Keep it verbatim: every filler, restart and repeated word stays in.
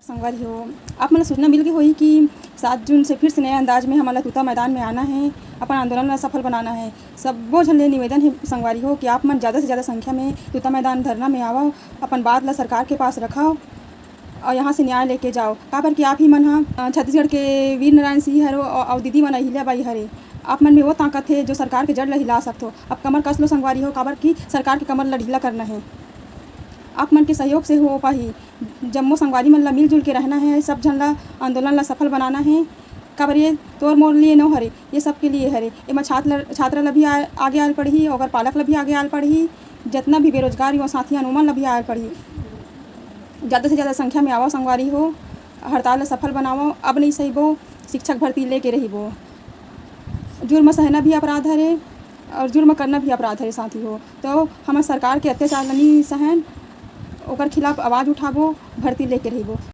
संगवारी हो, आप मन ल सूचना मिल गे होही कि सात जून से फिर से नया अंदाज में हमन ल तूता मैदान में आना हे, अपन आंदोलन ल सफल बनाना हे। सब्बो झन ले निवेदन हे संगवारी हो कि आप मन ज़्यादा से ज़्यादा संख्या में तूता मैदान धरना में आवव, अपन बात ल सरकार के पास रखव और यहाँ से न्याय लेके जाव। काबर कि आप ही मन ह, अ, छत्तीसगढ़ के वीर नारायण सिंह हरो अउ, अउ दीदी मन अहिल्याबाई हरे। आप मन में वो ताकत हे जो सरकार के जड़ ल हिला सकथो। अब कमर कस लो संगवारी हो, काबर कि सरकार के कमर ल ढीला करना हे। आप मन के सहयोग से हो पाही। जम्मो संगवारी मन ल मिलजुल के रहना हे, सब झन ल आंदोलन ल सफल बनाना हे। काबर ये तोर मोर लिए नो हरे, ये सबके लिए हरे। एमा छात्र, छात्र ल भी आ-, आगे आल पड़ही, ओकर पालक ल भी आगे आल पड़ही। जतना भी बेरोजगार युवा साथी हन, ओमन ल भी आल पड़ही। ज़्यादा से ज़्यादा संख्या में आवव संगवारी हो, हड़ताल ल सफल बनावव। अब नहीं सहिबो, शिक्षक भर्ती लेके रहिबो। जुर्म सहना भी अपराध हरे और जुर्म करना भी अपराध हरे साथी हो। तो हमन सरकार के अत्याचार ल नहीं सहन, ओकर खिलाफ आवाज़ उठाबो, भर्ती लेके रहिबो।